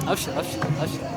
أبشر، أبشر، أبشر.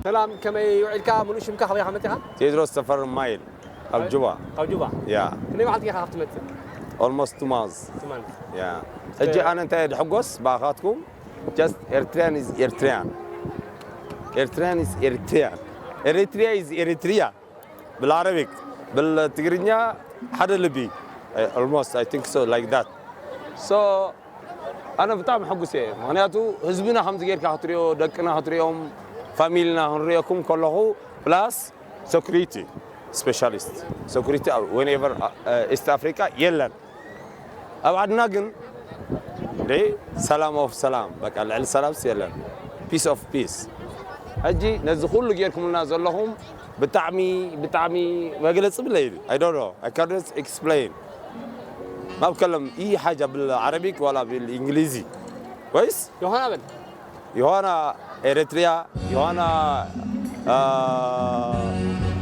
ሰላም፣ ከመይ ውዒልካ? ምሉእ ሽምካ፣ ካበይ ኢኻ መጺኻ? ቴድሮስ ተፈሪ ማይል፣ ካብ ጁባ። ካብ ጁባ? ያ። ክንደይ መዓልቲ ጌርካ ካብቲ ትመጽእ? Almost two months። Two months። ያ። ሕጂ ኣነ እንታይ እየ ድሕጎስ ብኣኻትኩም? Just Eritrean is Eritrean። Eritrean is Eritrean። Eritrea is Eritrea። بالعربي، بالትግርኛ ሓደ ልቢ። Almost, I think so, like that. So ኣነ ብጣዕሚ ሕጉስ እየ። ምኽንያቱ ህዝብና ከምዚ ጌርካ ክትሪኦ፣ ደቅና ክትሪኦም፣ ፋሚሊና ክንሪኦኩም ከለኹ፣ plus security specialist፣ security whenever ኢስት ኣፍሪቃ የለን። ኣብ ዓድና ግን እንዴ ሰላም ኦፍ ሰላም፣ በቃ ልዕሊ ሰላምስ የለን። Peace of peace። ሕጂ ነዚ ኩሉ ጌርኩምልና ዘለኹም ብጣዕሚ፣ ብጣዕሚ መግለጺ ብለይ። I don't know. I cannot explain. ما بتكلم أي حاجة بالعربي ولا بالإنجليزي. كويس؟ ዮሃና በል። ዮሃና ኤሪትሪያ፣ ዮሃና፣ አ፣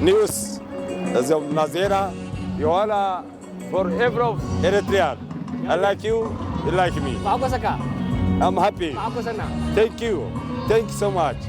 ኒውስ፣ እዞም ናዜራ፣ ዮሃና for every Eritrean. I like you, you like me. መሓጎሰካ። I'm happy. መሓጎሰና። Thank you. Thank you so much.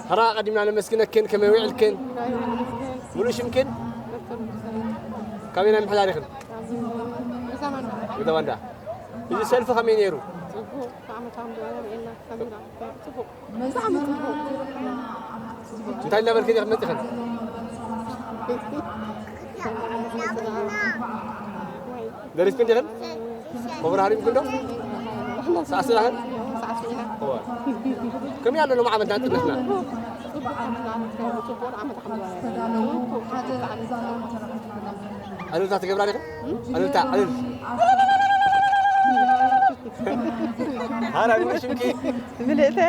ሕራ ቀዲምና ነመስግነክን፣ ከመይ ውዕልክን? ምሉእ ሽምክን? ካበይ ናይ ምሕዳር ኢኽን? ገዛ ባንዳ። እዚ ሰልፊ ከመይ ነይሩ? ጽቡቕ፣ ብዓመት ዓመት ወለና ኢልና ሰሚራ። ጽቡቕ። ብጣዕሚ ጽቡቕ። እንታይ እናበልክን ኢኽን መጺኽን? ደሪስክን ዲኽን? ኮብራ ሃሪምክን ዶ? ሳዕስዒኽን? ሳዕስዒና። እወ። ከመይ ኣሎ ሎሚ ዓመት ናጽነትና? ጽቡቕ ዓመት ከም ጽቡቕ ዓመት ከም እልልታ ትገብራ ዲኽን? እልልታ፣ እልል። ሃላ፣ ምሉእ ሽምኪ? ምልእተ።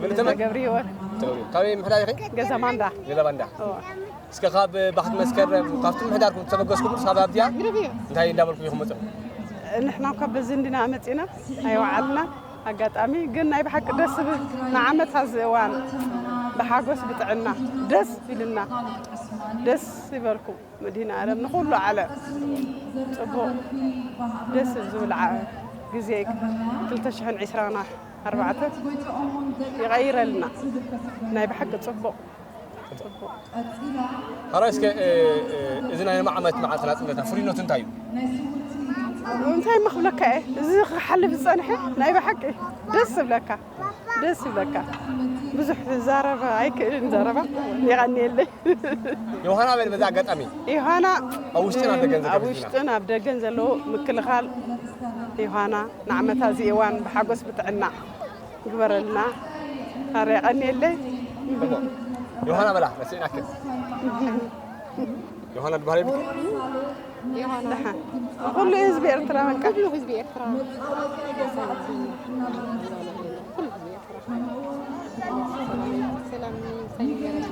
ምልእተ መን? ገብረ ህይወት። ገብረ ህይወት። ካበይ ምሕዳር ኢኺ? ገዛ ባንዳ። ገዛ ባንዳ። እወ። እስከ ካብ ባህቲ መስከረም፣ ካብቲ ምሕዳርኩም ዝተበገስኩም፣ ሳብ ኣብዚኣ እንታይ እንዳበልኩም ኢኹም መጺኹም? ንሕና እኳ በዚ እንዲና መጺና፣ ኣይወዓልና። ኣጋጣሚ ግን ናይ ብሓቂ ደስ ዝብል ንዓመት ኣብዚ እዋን ብሓጎስ ብጥዕና ደስ ኢልና፣ ደስ ይበልኩም። መድህን ዓለም ንኹሉ ዓለም ጽቡቕ ደስ ዝብል ዓ-፣ ግዜ ክልተ ሽሕን ዕስራን ኣርባዕተን ይቐይረልና። ናይ ብሓቂ ጽቡቕ፣ ጽቡቕ። ሕራይ እስከ፣ እ፣ እ፣ እዚ ናይ ሎሚ ዓመት መዓልቲ ናጽነትና ፍሉይነቱ እንታይ እዩ? እንታይ እሞ ክብለካ እየ፣ እዚ ክሓልፍ ዝጸንሐ ናይ ብሓቂ ደስ ዝብለካ። ደስ ይብለካ። ብዙሕ ክዛረብ ኣይክእልን ዘረባ። የቐንየለይ። ዮሃና በል በዛ ኣጋጣሚ። ዮሃና ኣብ ውሽጥን ኣብ ደገን ኣብ ዘለዉ ህዝብና። ውሽጥን ኣብ ደገን ዘለዉ ምክልኻል ዮሃና ንዓመታ እዚ እዋን ብሓጎስ ብጥዕና ግበረልና። ኣረ የቐንየለይ። ጽቡቕ። ዮሃና በላ ረሲዕናክን። ዮሃና ዝበሃል የብልክን? ዮሃና። ደሓን። ኩሉ ህዝቢ ኤርትራ በቃ። ኩሉ ህዝቢ ኤርትራ። ኩሉ ህዝቢ ኤርትራ። ሰላም ይሰንየልና።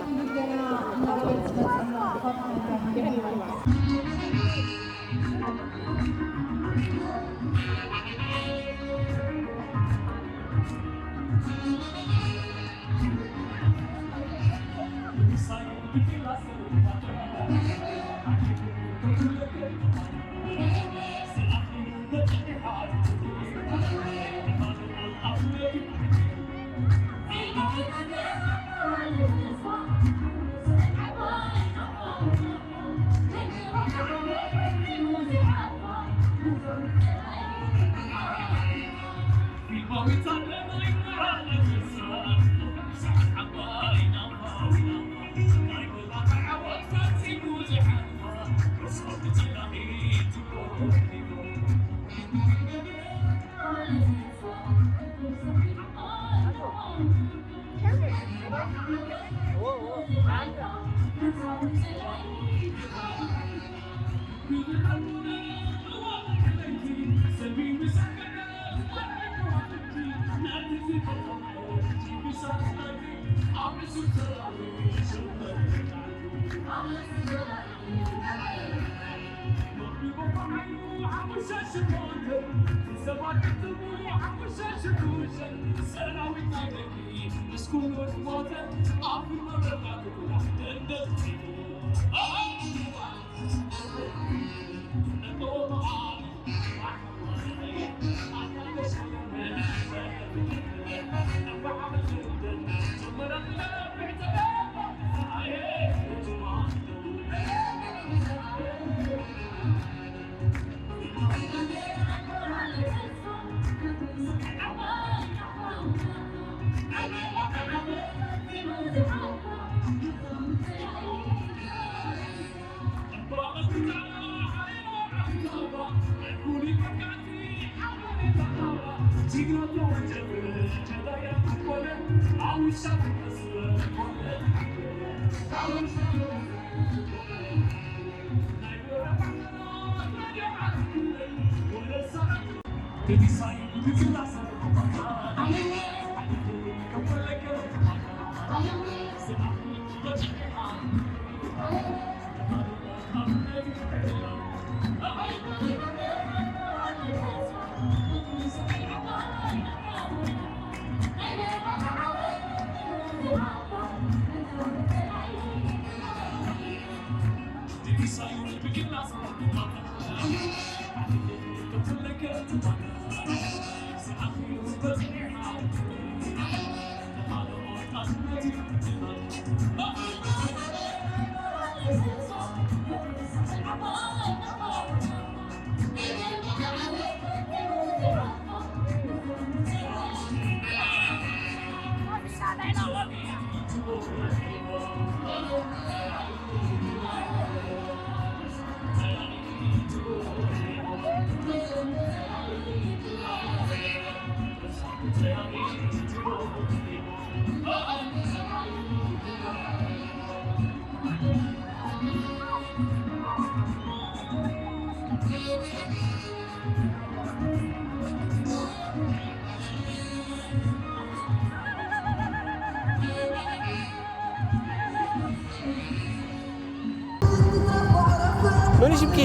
መን እዩ ሽምኪ?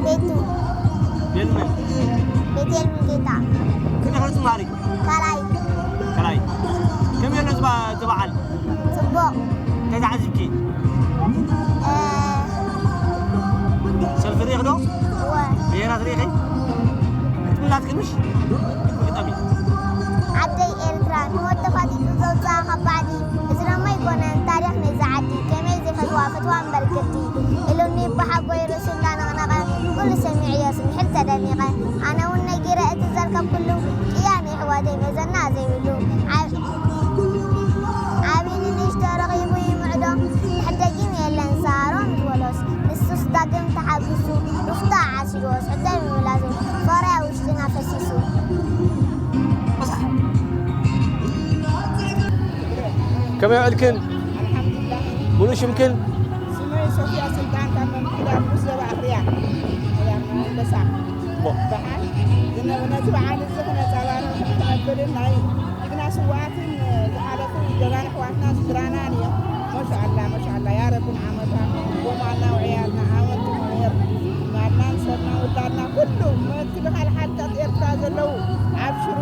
ቤቱ። ቤሉ መን? ቤቴል ሙሉጌታ። ክንደይ ክፍሊ ትምሃሪ? ካልኣይ። ካልኣይ። ከመይ ኣሎ እዚ በ-፣ እዚ በዓል? ጽቡቕ። እንታይ ተዓዚብኪ? እ፣ ሰልፊ ርኢኺ ዶ? እወ። ብሄራት ርኢኺ? ክትብላትኪ ምሽ? ግጥሚ ግጠሚ። ዓደይ ኤርትራ፣ ንሞት ተፋጢጡ ዘውጽኣ ካብ ባዕዲ፣ እዚ ደሞ ኣይኮነን ታሪኽ ናይዛ ዓዲ፣ ከመይ ዘይፈትዋ፣ ፈትዋ እምበር ግዲ፣ ኢሉኒ ብሓጎይ ርእሱ እንዳነቕነቐ፣ ኩሉ ሰሚዐዮ፣ ስምሕል ተደኒቐ። ኣነ እውን ነጊረ እቲ ዘርከብኩሉ፣ ቅያ ናይ ኣሕዋተይ መዘና ዘይብሉ። ዓብ-፣ ዓቢ ንንእሽቶ ረኺቡ ይምዕዶ፣ ድሕር ደጊም የለን ሳሮን ዝበሎስ፣ ንሱስ ዳግም ተሓጒሱ፣ ሩፍታ ዓሲልዎስ፣ ሕቶ ምምላሱ፣ ፍቕሪ ኣብ ውሽጥና ፈሲሱ። ከመይ ውዕልክን? ኣልሓምዱሊላህ። ሙሉእ ሽምክን? ስመይ ሶፍያ ስልጣን ካብ መምሕዳር ንኡስ ዞባ ኣኽርያ። ኣያ ኣንበሳ። ቦ። በዓል፣ ዝነ-፣ ነቲ በዓል እዚ ክነጻባርቕ ክነብልን ናይ ጅግና ስውኣትን ዝሓለፉ ጀጋኑ ኣሕዋትና ስድራናን እዮም። ማሻኣላ፣ ማሻኣላ፣ ያ ረቢ ንዓመታ ጎማና ውዕያልና ዓወት ትምህር ማናን ሰብና ውላድና ኩሉ ምክልኻል ሓይልታት ኤርትራ ዘለዉ ኣብሽሩ።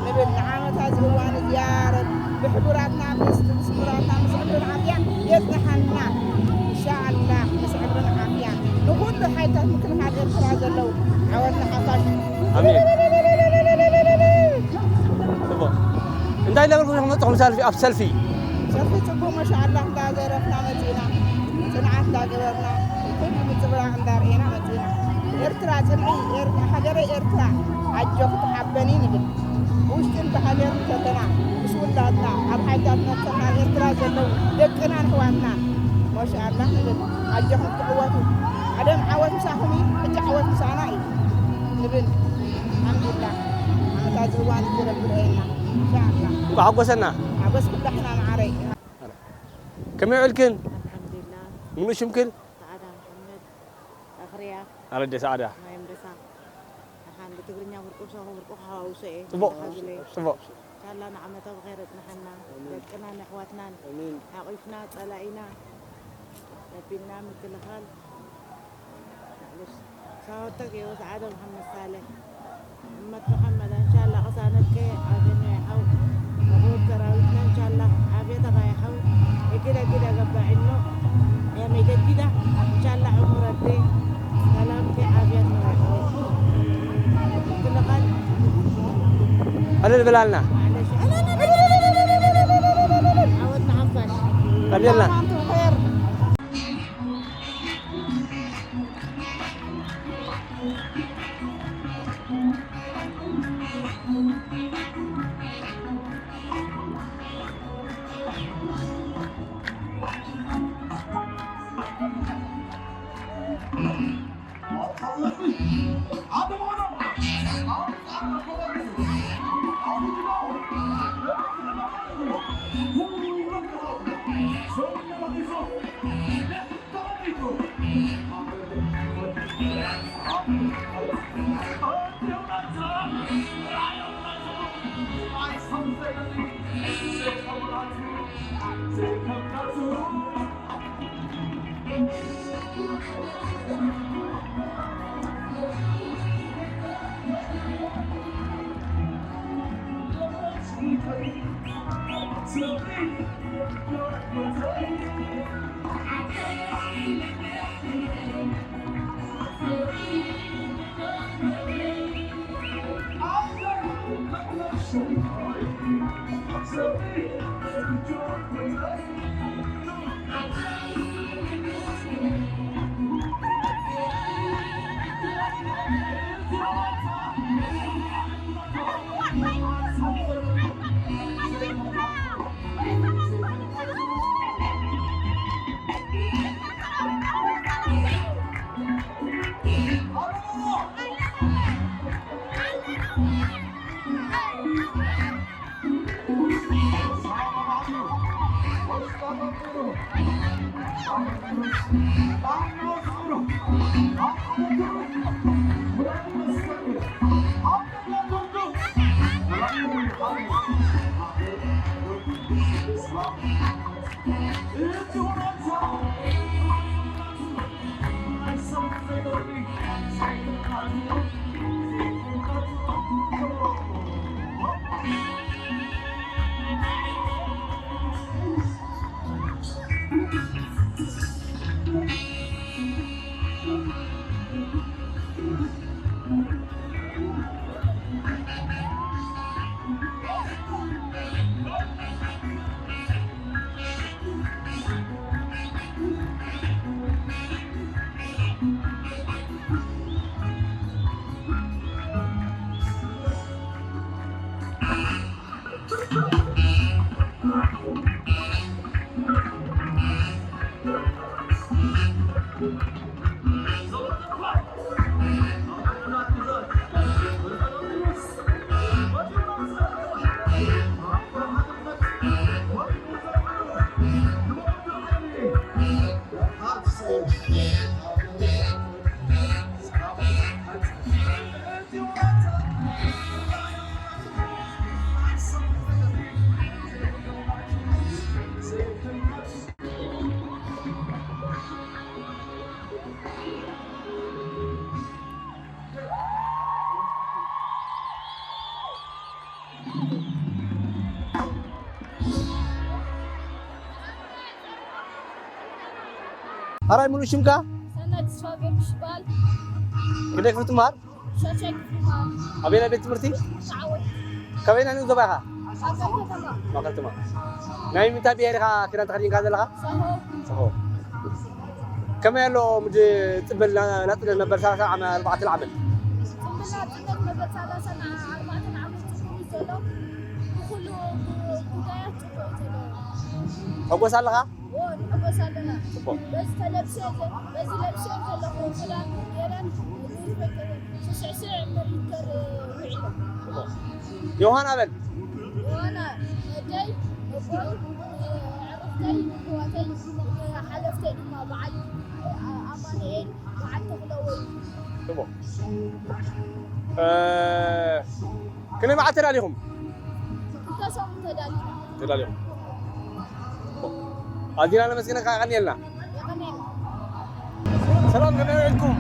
ንብል ንዓመታ እዚ እዋን እዚ ያ ረብ ብሕቡራትና ምስ ስሙራትና ምስ ዕድል ዓብያ የጽንሓና። ኢንሻኣላህ ምስ ዕድል ዓብያ ንኹሉ ሓይልታት ምክልኻል ኤርትራ ዘለዉ ዓወት ንሓፋሽ። ኣሜን። ጽቡቕ። እንታይ እናበልኩም ኢኹም መጻኹም ሰልፊ፣ ኣብ ሰልፊ? ሰልፊ ጽቡቕ ማሻኣላህ እንዳዘረፍና መጺና። ጽንዓት እንዳገበርና፣ ኩሉ ምጽብራቕ እንዳርኤና መጺና። ኤርትራ ጽንዒ፣ ኤር-፣ ሃገረይ ኤርትራ፣ ኣጆኺ ተሓበኒ ንብል። ብውሽጥን ብሃገርን ዘለና፣ ምስ ውላድና፣ ኣብ ሓይልታት መከላኸሊ ኤርትራ ዘለዉ ደቅናን ኣሕዋትናን፣ ማሻኣላህ ንብል። ኣጆኹም ትዕወቱ። ቀደም ዓወት ምሳኹም እዩ፣ ሕጂ ዓወት ምሳና እዩ ንብል። ኣልሓምዱሊላህ። ዓመታ እዚ እዋን እዚ ረቢ ርኣየና። ኢንሻኣላህ። እንቋዕ ሓጎሰና። ሓጎስ ኩላሕና መዓረይ። ከመይ ውዕልክን? ኣልሓምዱሊላህ። ምኑ ሽምክን? ሰዓዳ መሓመድ ኣኽርያ። ኣረደ ሰዓዳ። ማይ ኣንበሳ። ደሓን ብትግርኛ ብርቁ ብሳኹ ብርቁ ክሓዋውሶ እየ። ጽቡቕ። ተኻዝለ። ጽቡቕ። ኢንሻላህ ንዓመታ ብኸይር ኣጽንሓና። ኣሜን። ደቅናን ኣሕዋትናን ኣሜን። ሓቒፍና ጸላኢና ነቢልና ምክልኻል። ሳወተክ የወት ዓደ መሓመድ ሳልሕ። እመት መሓመድ፣ እንሻላ ቅሳነትከ ዓገነ ይሓው። መኽቡብ ሰራዊትና፣ እንሻላ ዓብየተኻ ይሓው። እግድ እግድ ኣገባዒኖ። የመይ ገዲዳ፣ እንሻላ ዕሙረቴ። ሰላምከ ዓብየት ነው ይሓው። ክልኻል። ዕልል ብላልና። ማዕለሽ። ዓወት ንሓፋሽ። ቀኒልና። ሰላም ኣንቱ ብኸይር። ኣራይ ሙሉእ ሽምካ? ሰናይት ተስፋ ጊዮርጊስ ይበሃል። ክንደይ ክፍሊ ትመሃር? ሻድሻይ ክፍሊ ይመሃር። ኣበየናይ ቤት ትምህርቲ? ሰዓወት። ካበየናይ ንኡስ ዞባ ኢኻ? ዓባይ ከተማ። ዓባይ ከተማ። ናይ ምንታይ ብሄር ኢኻ ክዳን ተኸዲንካ ዘለኻ? ሳሆ። ሳሆ። ከመይ ኣሎ ምድ ጽምብል ና-፣ ናጽነት መበል ሰላሳ ዓመ-፣ ኣርባዕተ ዓመት? ጽምብል ናጽነት መበል ሰላሳ ና-፣ ኣርባዕተ ዓመት ጽቡቕ እዩ ዘሎ። ብኹሉ ጉዳያት ጽቡቕ እዩ ዘሎ። ሕጎስ ኣለኻ? ኦ፣ ንሕጎስ ኣለና። ጽቡቕ። በዚ ተለብሰ ዘ-፣ በዚ ለብሰ ዘለኹ ክዳን ገይረን ንሪስፔክት ስስዕስዕ እምበር ይከር ውዒሎም። ጽቡቕ። ዮሃና በል። ዮሃና፣ ነደይ፣ ነቦይ፣ ኣዕሩኽተይ፣ ንሕዋተይ፣ ሓለፍተይ ድማ በዓል ኣማኑኤል፣ በዓል ተኽለወይ። ጽቡቕ። እ፣ ክንደይ መዓልቲ ተዳሊኹም? ክልተ ሰሙን ተዳሊና። ተዳሊኹም። ኣዚና ነመስግነካ፣ የቐንየልና። የቐንየልና። ሰላም፣ ከመይ ውዒልኩም?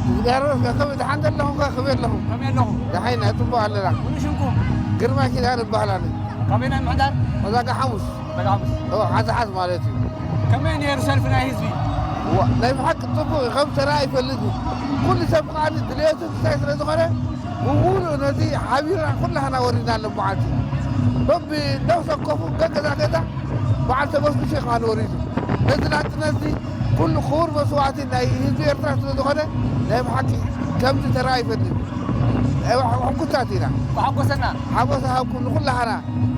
እግዚኣብሔር ይመስገን። ከመይ ደሓን ዘለኹም ከ? ከመይ ኣለኹም? ከመይ ኣለኹም? ደሓን ኢና፣ ጽቡቕ ኣለና። ሙሉእ ሽምኩም? ግርማይ ኪዳነ እበሃል ኣነ። ካበየናይ ምሕዳር? መዛጋ ሓሙስ። መዛጋ ሓሙስ። ኦ፣ ሓዚ ሓዝ ማለት እዩ። ከመይ ነይሩ ሰልፊ ናይ ህዝቢ? ዋ፣ ናይ ብሓቂ ጽቡቕ እዩ፣ ከም ተራ ኣይፈልጥን። ኩሉ ሰብ ከኣ ድልየቱ እንታይ ስለ ዝኾነ፣ ብምሉእ ነዚ ሓቢርና ኩላህና ወሪድና ኣሎ መዓልቲ። በቢ ነፍሲ ወከፉ ገገዛ ገዛ በዓል ተመስገን ሸይኽ ኣንወር እዩ። ነዚ ናጽነት እዚ ኩሉ ክቡር መስዋእቲ ናይ ህዝቢ ኤርትራ ስለ ዝኾነ፣ ናይ ብሓቂ ከምዚ ተራእዩ ይፈልጥ። ናይ ብሓ-፣ ሕጉሳት ኢና። ተሓጎሰና። ሓጎስ ሃብኩም ንኹላህና፣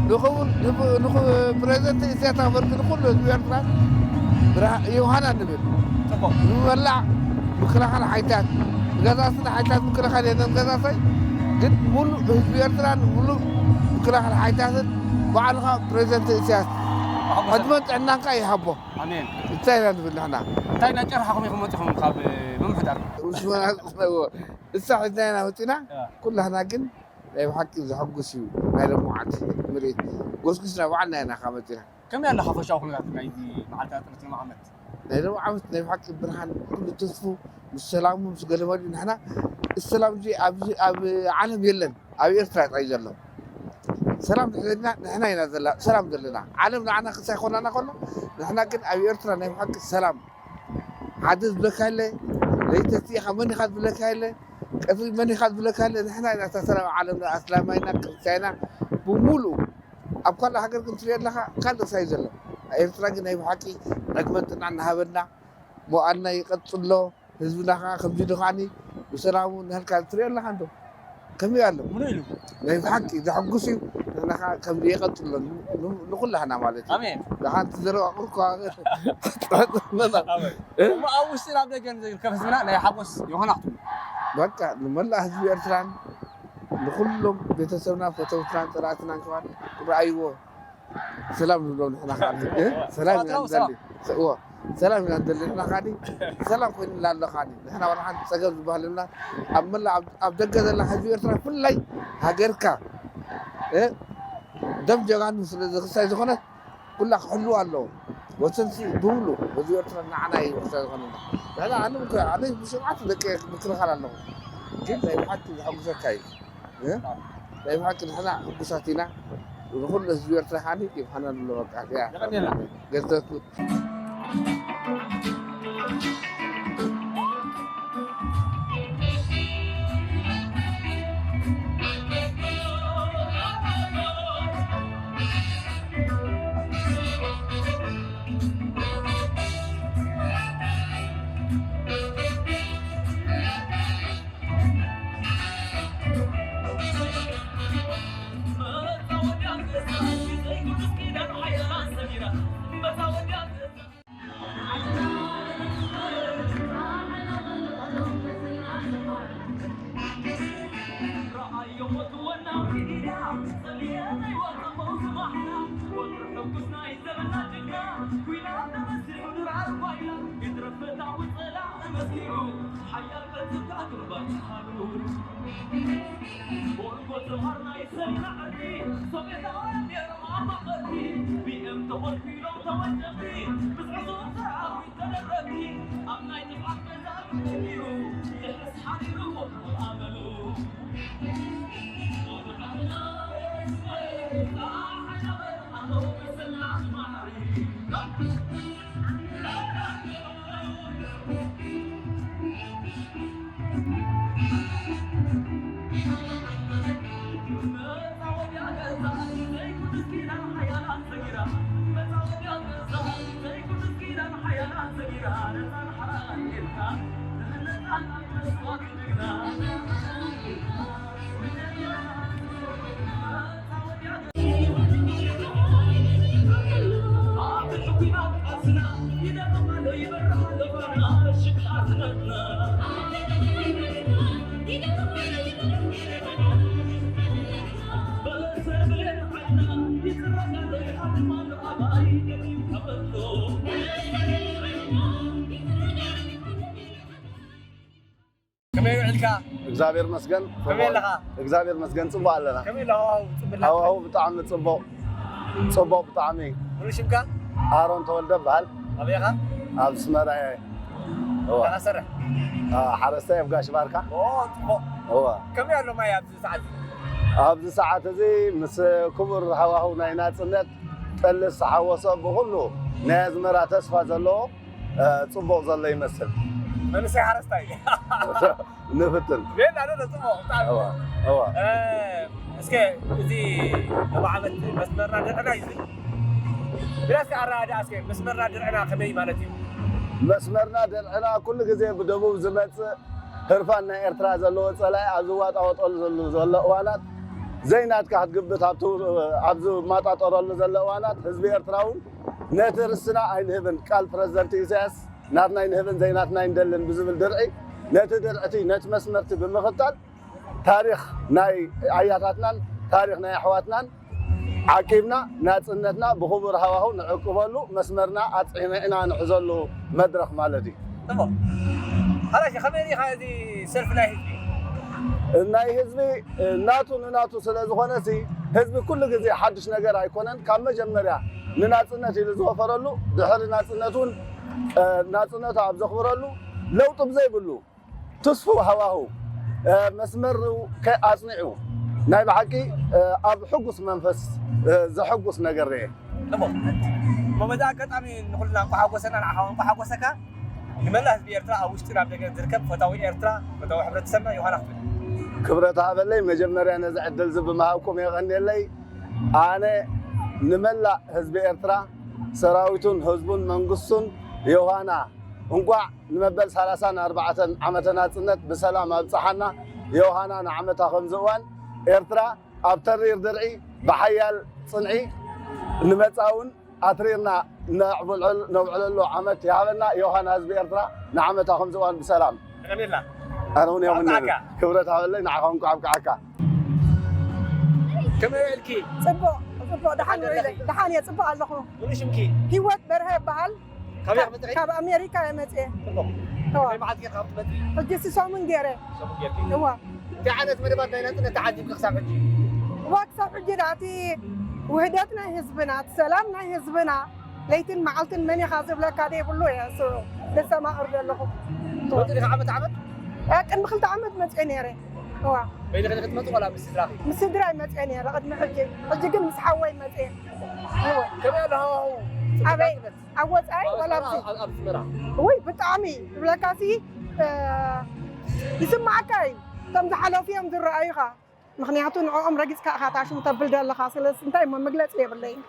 ንኽቡር፣ ንብ-፣ ንኹ-፣ ፕሬዚደንት ኢሳያስ ኣፈወርቂ ንኹሉ ህዝቢ ኤርትራ ብርሃ-፣ ዮሃና ንብል። ጽቡቕ። ንመላእ ምክልኻል ሓይልታት፣ ገዛስና ሓይልታት ምክልኻል የለን ገዛሳይ፣ ግን ሙሉእ ህዝቢ ኤርትራን ሙሉእ ምክልኻል ሓይልታትን ባዕልኻ ፕሬዚደንት ኢሳያስ ተሓጎሰና። ዕድመን ጥዕናን ከኣ ይሃቦ። ኣሜን። እንታይ ኢና ንብል ንሕና? እንታይ እናጨርሓኹም ኢኹም መጺኹም ካብ ምምሕዳር? እሳ ሒዝና ኢና መጺና። ያ። ኩላህና ግን ናይ ብሓቂ ዘሐጉስ እዩ። ናይ ሎምዓንቲ ምርኢት ጎስጒስና ባዕልና ኢና ካብ መጺና። ከመይ ኣሎ ሓፈሻዊ ኩነታት ናይዚ መዓልቲ ናጽነት ሎሚ ዓመት? ናይ ሎሚ ዓመት ናይ ብሓቂ ብርሃን፣ ኩሉ ተስፉ ምስ ሰላሙ ምስ ገለመሉ፣ ንሕና ሰላም እዚ ኣብዚ ኣብ ዓለም የለን። ኣብ ኤርትራ ጥራይ ዘሎ። ሰላም ድሕና ንሕና ኢና ዘላ-፣ ሰላም ዘለና። ዓለም ንዓና ክሳይ ኮናና ከሎ፣ ንሕና ግን ኣብ ኤርትራ ናይ ብሓቂ ሰላም። ሓደ ዝብለካ የለ፣ ለይቲ ተሲእኻ መን ኢኻ ዝብለካ የለ፣ ቀትሪ መን ኢኻ ዝብለካ የለ፣ ንሕና ኢና እታ ሰላም ዓለምና፣ ኣስላማይና፣ ክርስትያና፣ ብምሉኡ። ኣብ ካልእ ሃገር ግን ትሪኦ ኣለኻ፣ ካልእ ሳይ ዘሎ። ኣብ ኤርትራ ግን ናይ ብሓቂ ዕድመን ጥዕናን ንሃበና፣ መዋእልና ይቐጽሎ። ህዝብና ከዓ ከምዚ ኢሉ ከዓኒ ብሰላሙ እናሃልካ ትሪኦ ኣለኻ እንዶ። ከመይ ኣሎ? ምሉእ ኢሉ። ናይ ብሓቂ ዘሐጉስ እዩ። ንሕና ከዓ ከምዚ የቐጽሎ ን-፣ ን-፣ ንኹላህና ማለት እዩ። ኣሜን። ደሓን ትዘረባ ቁርኳ ኣሜን። እሞ ኣብ ውሽጥን ኣብ ደገን ዝርከብ ህዝብና ናይ ሓጎስ ዮሃና ክትብሉ? በቃ ንመላእ ህዝቢ ኤርትራን ንኹሎም ቤተሰብና ፈተውትናን ጸላእትናን ከማን ክረኣይዎ ሰላም ንብሎም ንሕና ከዓኒ፣ እ? ሰላም ኢና ንደሊ። እዎ፣ ሰላም ኢና ንደሊ። ንሕና ከዓኒ ሰላም ኮይኑና ኣሎ ከዓኒ። ንሕና ዋላ ሓንቲ ጸገም ዝበሃል የብልና። ኣብ መላእ ኣብ፣ ኣብ ደገ ዘላ ህዝቢ ኤርትራ ብፍላይ ሃገርካ፣ እ? ደም ጀጋኑ ስለ ዝኽሳይ ዝኾነት ኩላ ክሕልዋ ኣለዎ። ወሰንሲ ብምሉ ህዝቢ ኤርትራ ንዓና እዩ ወሳኒ ዝኾነና። ንሕና ኣነ ምክ-፣ ኣነ ብሽምዓት ደቂ ምክልኻል ኣለኹ። ግን ናይ ብሓቂ ዘሐጉሰካ እዩ። እ? ናይ ብሓቂ ንሕና ሕጉሳት ኢና። ንኹሉ ህዝቢ ኤርትራ ከዓኒ ይብሓና ኣሎ በቃ። ያ። የቐንየልና። ገንዘብኩ ከመይ ውዕልካ? እግዚኣብሔር መስገን። ከመይ ኣለኻ? እግዚኣብሔር መስገን ጽቡቕ ኣለና። ከመይ ኣሎ ሃዋሁ? ጽቡቕ ኣለካ? ሃዋሁ ብጣዕሚ ጽቡቕ። ጽቡቕ ብጣዕሚ። ሙሉእ ሽምካ? ኣሮን ተወልደ እበሃል። ኣበይ ኢኻ? ኣብ ኣስመራ እየ። እወ። እንታይ ትሰርሕ? ኣ፣ ሓረስታይ ኣብ ጋሽ ባርካ። ኦ፣ ጽቡቕ። እወ። ከመይ ኣሎ ማይ ኣብዚ ሰዓት? ኣብዚ ሰዓት እዚ ምስ ክቡር ሃዋሁ ናይ ናጽነት ጠሊ ዝተሓወሶ ብኹሉ ናይ ኣዝመራ ተስፋ ዘለዎ እ፣ ጽቡቕ ዘሎ ይመስል። መንእሰይ ሓረስታይ። ንፍትን። ቤላ ዶ ጽቡቕ፣ ብጣዕሚ። እዋ፣ እዋ። እ፣ እስከ እዚ ሎሚ ዓመት መስመርና ደርዕና እዩ ዝብል። ብላ እስከ ኣረዳድኣ እስከ መስመርና ደርዕና ከመይ ማለት እዩ? መስመርና ደርዕና ኩሉ ግዜ ብደቡብ ዝመጽእ ህርፋን ናይ ኤርትራ ዘለዎ ጸላኢ ኣብ ዝዋጣወጠሉ ዘሎ፣ ዘሎ እዋናት ዘይናትካ ክትግብት ኣብቲ፣ ኣብ ዝማጣጠረሉ ዘሎ እዋናት ህዝቢ ኤርትራ እውን ነቲ ርስና ኣይንህብን፣ ቃል ፕረዚደንት ኢሳያስ፣ ናትና ኣይንህብን ዘይናትና ኣይንደልን ብዝብል ድርዒ፣ ነቲ ድርዒቲ፣ ነቲ መስመርቲ ብምኽታል፣ ታሪኽ ናይ ኣያታትናን ታሪኽ ናይ ኣሕዋትናን ዓቂብና፣ ናጽነትና ብኽቡር ሃዋህው ንዕቅበሉ፣ መስመርና ኣጽኒዕና ንሕዘሉ መድረኽ ማለት እዩ። ጽቡቕ። ሓላሽ፣ ከመይ ርኢኻ እዚ ሰልፊ ናይ ህዝቢ? ናይ ህዝቢ፣ ናቱ ንናቱ ስለ ዝኾነሲ፣ ህዝቢ ኩሉ ግዜ ሓድሽ ነገር ኣይኮነን። ካብ መጀመርያ ንናጽነት ኢሉ ዝወፈረሉ፣ ድሕሪ ናጽነት እውን፣ እ፣ ናጽነቱ ኣብ ዘኽብረሉ፣ ለውጢ ብዘይብሉ ትስፉው ሃዋህው፣ እ፣ መስመሩ ከ-፣ ኣጽኒዑ፣ ናይ ብሓቂ፣ እ፣ ኣብ ሕጉስ መንፈስ፣ እ፣ ዘሐጉስ ነገር ርኤ። ጽቡቕ። እሞ በዚ ኣጋጣሚ ንኹልና እንኳዕ ሓጎሰና፣ ንዓኻ እውን እንኳዕ ሓጎሰካ። ንመላእ ህዝቢ ኤርትራ ኣብ ውሽጥን ኣብ ደገን ዝርከብ ፈታዊ ኤርትራ፣ ፈታዊ ሕብረተሰብና ዮሃና ክትብል። ክብረት ሃበለይ፣ መጀመርያ ነዚ ዕድል እዚ ብምሃብኩም የቐንየለይ። ኣነ ንመላእ ህዝቢ ኤርትራ፣ ሰራዊቱን ህዝቡን መንግስቱን ዮሃና እንቋዕ ንመበል ሰላሳን ኣርባዕተን ዓመተ ናጽነት ብሰላም ኣብጽሓና። ዮሃና ንዓመታ ከምዚ እዋን ኤርትራ ኣብ ተሪር ድርዒ ብሓያል ጽንዒ ንመጻ እውን ኣትሪርና ነዕብልዕል-፣ ነውዕለሉ ዓመት ይሃበና። ዮሃና ህዝቢ ኤርትራ ንዓመታ ከምዚ እዋን ብሰላም። የቐንየልና። ኣነ እውን የቐንየልና። ኣብቅዓካ። ክብረት ሃበለይ፣ ንዓኻ እውን ኣብቅዓካ። ከመይ ውዕልኪ? ጽቡቕ፣ ጽቡቕ፣ ደሓን ውዒለ። ደሓን እየ፣ ጽቡቕ ኣለኹ። ሙሉ ሽምኪ? ህይወት በርሀ እበሃል። ካበይ ኢኻ መጺእኺ? ካብ ኣሜሪካ እየ መጺኤ። ጽቡቕ። እዋ። ከመይ መዓልቲ ጌርካ ትመጺ? ሕጂ ሲ ሰሙን ገይረ። ሰሙን ጌርኪ? እዋ። እንታይ ዓይነት መደባት ናይ ናጽነት ተዓዚብኪ ክሳብ ሕጂ? እዋ፣ ክሳብ ሕጂ ደኣ እቲ ውህደት ናይ ህዝብና፣ እቲ ሰላም ናይ ህዝብና፣ ለይትን መዓልትን መን ኢኻ ዝብለካ ዘይብሉ እየ እሱ ዘስተማቕር ዘለኹ። ትመጺ ዲኻ ዓመት ዓመት? እ፣ ቅድሚ ክልተ ዓመት መጺኤ ነይረ። እዋ። በይንኺ ዲኺ ትመጺ ዋላ ምስ ስድራኺ? ምስ ስድራይ መጺኤ ነይረ ቅድሚ ሕጂ። ሕጂ ግን ምስ ሓወይ መጺኤ። እወ። ከመይ ኣሎ ሃዋሁ? ኣበይ? ጽቡቕ ናጽነት? ኣብ ወጻኢ ኣብ ዋላ ኣስመራ? ኣብዚ? ኣብ፣ ኣብ ኣስመራ? ውይ፣ ብጣዕሚ ዝብለካሲ፣ እ፣ ይስማዓካ እዩ። እቶም ዝሓለፉ እዮም ዝረኣዩኻ። ምኽንያቱ ንዕኦም ረጊጽካ ኢኻ ታሽሙ ተብል ዘለኻ። ስለዚ እንታይ እሞ መግለጺ የብለይን።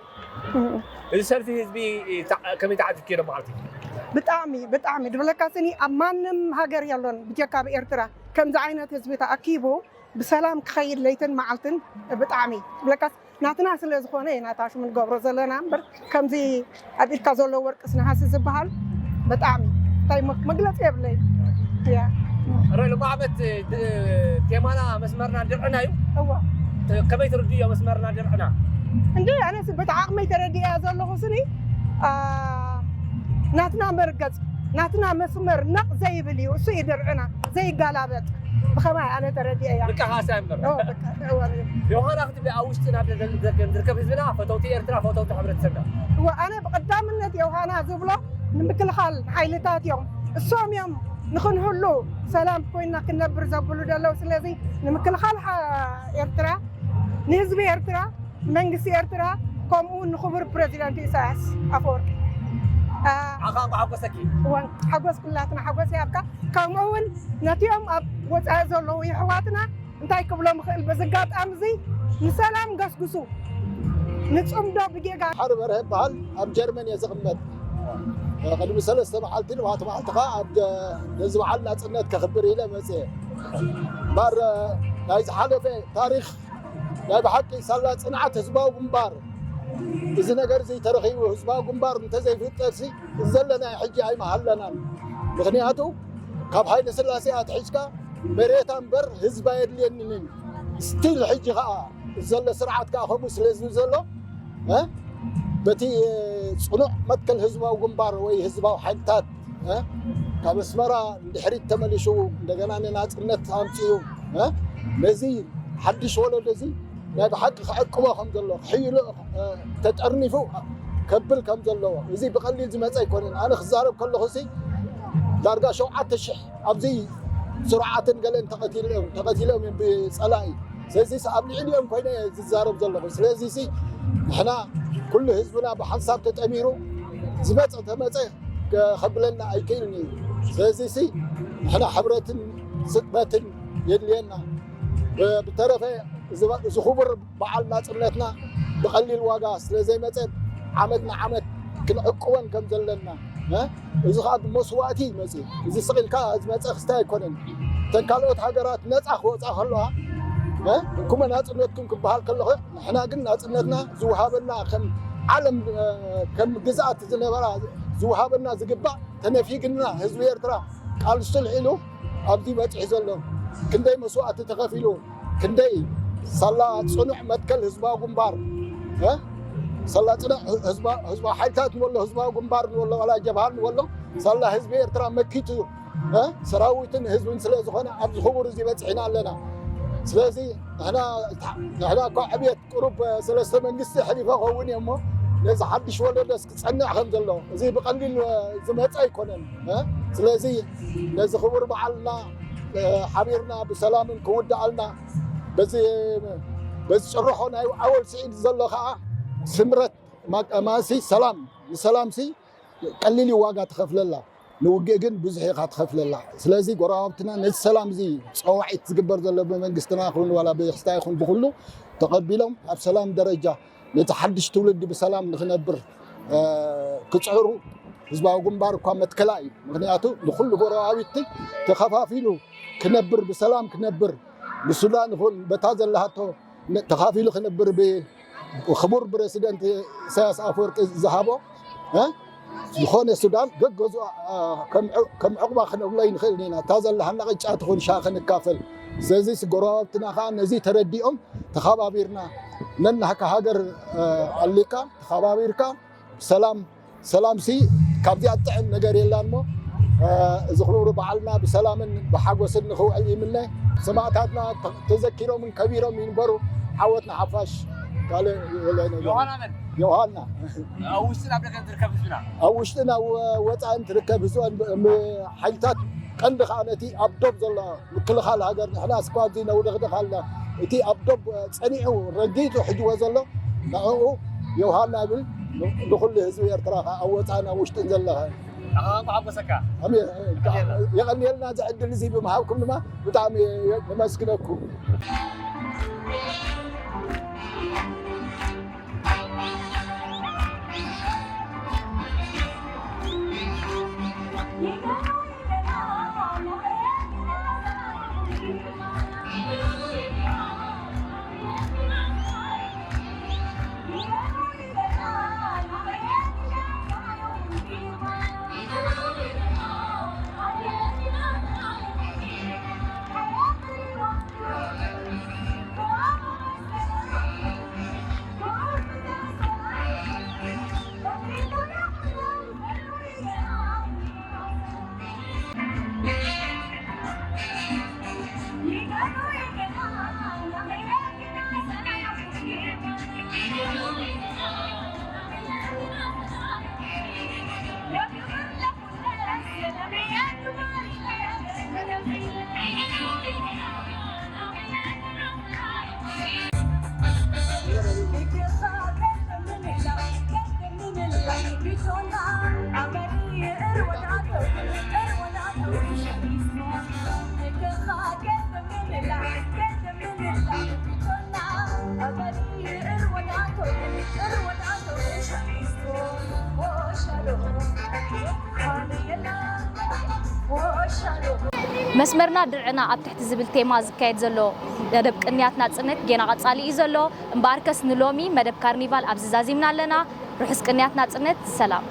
እዚ ሰልፊ ህዝቢ ታ-፣ ከመይ ተዓዚብክዮ ዶ መዓልቲ? ብጣዕሚ፣ ብጣዕሚ ድብለካ ስኒ ኣብ ማንም ሃገር የሎን ብጀካ ኣብ ኤርትራ ከምዚ ዓይነት ህዝቢ ተኣኪቡ ብሰላም ክኸይድ ለይትን መዓልትን ብጣዕሚ ድብለካ ናትና ስለ ዝኾነ ኢና ታሽሙ ንገብሮ ዘለና እምበር ከምዚ ኣብ ኢድካ ዘሎ ወርቅስ ነሃሲ ዝበሃል ብጣዕሚ እንታይ መ-፣ መግለጺ የብለይ። ያ። ረ-፣ ሎሚ ዓመት ድ-፣ ቴማና መስመርና ድርዕና እዩ። እዋ። ተ-፣ ከመይ ትርድእዮ መስመርና ድርዕና? እንደ ኣነስ በቲ ዓቕመይ ተረዲእያ ዘለኹ ስኒ፣ አ፣ ናትና መርገጽ፣ ናትና መስመር ነቕ ዘይብል እዩ። እሱ እዩ ድርዕና፣ ዘይጋላበጥ። ብኸማይ ኣነ ተረዲእያ። በቃ ሃሳ እምበር። ኦ፣ በቃ፣ እዋ። ዮሃና ክትብሊ ኣብ ውሽጥን ኣብ ደገን ዝርከብ ህዝብና፣ ፈተውቲ ኤርትራ፣ ፈተውቲ ሕብረተሰብና። እዋ፣ ኣነ ብቐዳምነት ዮሃና ዝብሎ ንምክልኻል ሓይልታት እዮም። እሶም እዮም ንኽንህሉ ሰላም ኮይና ክንነብር ዘብሉ ዘለዉ። ስለዚ ንምክልኻል ሓ-፣ ኤርትራ፣ ንህዝቢ ኤርትራ፣ መንግስቲ ኤርትራ፣ ከምኡ እውን ንኽቡር ፕረዚደንት ኢሳያስ ኣፈወርቂ። አ፣ ዓኻ እንኳ ሓጎሰኪ። እዋን ሓጎስ ኩላትና ሓጎስ ይሃብካ። ከምኡ እውን ነቲኦም ኣብ ወጻኢ ዘለዉ የሕዋትና እንታይ ክብሎም ይኽእል? በዚ ኣጋጣሚ እዚ ንሰላም ገስግሱ፣ ንጽምዶ ብጌጋ። ሓር በርሀ ይበሃል። ኣብ ጀርመን እየ ዝቕመጥ። ቅድሚ ሰለስተ መዓልቲ ንባዕቲ መዓልቲ ኸዓ ኣብ ደ-፣ ነዚ በዓል ናጽነት ከኽብር ኢለ መጽየ። እምበር ናይ ዝሓለፈ ታሪኽ ናይ ብሓቂ ሳላ ጽንዓት ህዝባዊ ግንባር፣ እዚ ነገር እዚ ተረኺቡ ህዝባዊ ግንባር እንተዘይፍጠርሲ እዚ ዘለናዮ ሕጂ ኣይምሃለናን። ምኽንያቱ ካብ ሃይለ ስላሴ ኣትሒዝካ መሬታ እምበር ህዝቢ ኣየድልየንን እዩ። ስቲል ሕጂ ኸዓ ዘሎ ስርዓት ከኣ ከምኡ ስለ ዝብል ዘሎ፣ እ፣ በቲ፣ እ፣ ጽኑዕ መትከል ህዝባዊ ግንባር ወይ ህዝባዊ ሓይልታት፣ እ፣ ካብ ኣስመራ ንድሕሪት ተመሊሱ እንደገና ንናጽነት ኣምጺኡ፣ እ፣ ነዚ ሓድሽ ወለዶ እዚ ናይ ብሓቂ ክዕቅቦ ከም ዘለዎ፣ ክሕይሎ፣ እ፣ ተጠርኒፉ ከብል ከም ዘለዎ፣ እዚ ብቐሊል ዝመጸ ኣይኮነን። ኣነ ክዛረብ ከለኹ ሲ ዳርጋ ሸውዓተ ሽሕ ኣብዚ ስሩዓትን ገለን ተቐቲሎም፣ ተቐቲሎም እዮም ብጸላኢ። ስለዚ ሲ ኣብ ልዕሊኦም ኮይነ እየ ዝዛረብ ዘለኹ። ስለዚ ሲ ንሕና ኩሉ ህዝብና ብሓንሳብ ተጠሚሩ ዝመጸ ተመጸ ከ-፣ ከብለና ኣይክእልን እዩ። ስለዚ ሲ ንሕና ሕብረትን ስጥመትን የድልየና። ብ-፣ ብተረፈ እዚ ባ-፣ እዚ ክቡር በዓል ናጽነትና ብቐሊል ዋጋ ስለ ዘይመጸ ዓመት ንዓመት ክንዕቅቦን ከም ዘለና፣ እ፣ እዚ ኸኣ ብመስዋእቲ እዩ መጺኡ። እዚ ስቕ ኢልካ ዝመጸ ክስታይ ኣይኮነን። እተን ካልኦት ሃገራት ነጻ ክወጻ ከለዋ፣ እ፣ እንኩመ ናጽነትኩም ክበሃል ከለኹ፣ ንሕና ግን ናጽነትና ዝወሃበና ከም ዓለም፣ እ፣ ከም ግዝኣት ዝነበራ ዝወሃበና ዝግባእ ተነፊግና ህዝቢ ኤርትራ ቃልሱ ኣልዒሉ ኣብዚ በጺሑ ዘሎ ክንደይ መስዋእቲ ተኸፊሉ ክንደይ ሳላ ጽኑዕ መትከል ህዝባዊ ግንባር፣ እ? ሳላ ጽኑዕ ህዝባ-፣ ህዝባዊ ሓይልታት ንበሎ፣ ህዝባዊ ግንባር ንበሎ፣ ዋላ ጀብሃ ንበሎ፣ ሳላ ህዝቢ ኤርትራ መኪቱ፣ እ? ሰራዊትን ህዝብን ስለ ዝኾነ ኣብዚ ክቡር እዚ በጺሕና ኣለና። ስለዚ ንሕና፣ ንሕና እኳ ዕብየት ቁሩብ ሰለስተ መንግስቲ ኣሕሊፈ ኸውን እየ እሞ ነዚ ሓድሽ ወለዶስ ክጸንዕ ከም ዘሎ እዚ ብቐሊል ዝመጸ ኣይኮነን፣ እ? ስለዚ ነዚ ክቡር በዓልና፣ እ፣ ሓቢርና ብሰላምን ክውድኣልና በዚ፣ በዚ ጭርሖ ናይ ዓወል ስዒድ ዘሎ ኸዓ ስምረት ማ-፣ ማሲ ሰላም፣ ንሰላምሲ ቀሊል እዩ ዋጋ ትኸፍለላ፣ ንውግእ ግን ብዙሕ ኢኻ ትኸፍለላ። ስለዚ ጎረባብትና ነዚ ሰላም እዚ ጸዋዒት ዝግበር ዘሎ ብመንግስትና ይኹን ዋላ ብክስታይ ይኹን ብኹሉ ተቐቢሎም ኣብ ሰላም ደረጃ ነቲ ሓድሽ ትውልዲ ብሰላም ንኽነብር፣ እ፣ ክጽዕሩ ህዝባዊ ግንባር እኳ መትከላ እዩ። ምኽንያቱ ንኹሉ ጎረባብቲ ተኸፋፊሉ ክነብር፣ ብሰላም ክነብር፣ ብሱዳን ይኹን በታ ዘለሃቶ ነ-፣ ተኻፊሉ ክነብር ብ-፣ ክቡር ፕረሲደንት ኢሳያስ ኣፈወርቂ ዝሃቦ፣ እ፣ ዝኾነ ሱዳን ገገዙ፣ እ፣ ከም ዑ-፣ ከም ዕቑባ ክነብሎ ኣይንኽእልን ኢና። እታ ዘለሃና ቅጫ ትኹን ሻሂ ክንካፈል። ስለዚ ጎረባብትና ኸዓ ነዚ ተረዲኦም ተኸባቢርና ነናህካ ሃገር ኣሊካ ተኸባቢርካ ሰላም ሰላም ሲ ካብዚኣ ጥዕም ነገር የላን እሞ እዚ ክብሪ በዓልና ብሰላምን ብሓጎስን ንኽውዕል ይምነ። ሰማእታትና ተዘኪሮምን ከቢሮም ይንበሩ። ዓወት ንሓፋሽ። ካልእ የለን። ዮሃና መን? ዮሃና። ኣብ ውሽጥን ኣብ ደገን ዝርከብ ህዝብና። ኣብ ውሽጥን ኣብ ወፃእን ትርከብ ህዝበን ሓይልታት ቀንዲ ከዓ ነቲ ኣብ ዶብ ዘሎ ምክልኻል ሃገር ንሕና ስኳ ኣብዚ ነውደኽደኽ ኣለ። እቲ ኣብ ዶብ ፀኒዑ ረጊፁ ሕጅዎ ዘሎ ንዕኡ ዮሃና ይብል። ንኩሉ ህዝቢ ኤርትራ ከዓ ኣብ ወፃእን ኣብ ውሽጥን ዘለኸ ኣቐማምጣ ሓጎሰካ። ኣሜን። የቐንየልና እዚ ዕድል እዚ ብምሃብኩም ድማ ብጣዕሚ ነመስግነኩም። መስመርና ድርዕና ኣብ ትሕቲ ዝብል ቴማ ዝካየድ ዘሎ መደብ ቅንያት ናጽነት ጌና ቀጻሊ እዩ ዘሎ። እምበኣርከስ ንሎሚ መደብ ካርኒቫል ኣብዚ ዛዚምና ኣለና። ርሑስ ቅንያት ናጽነት፣ ሰላም።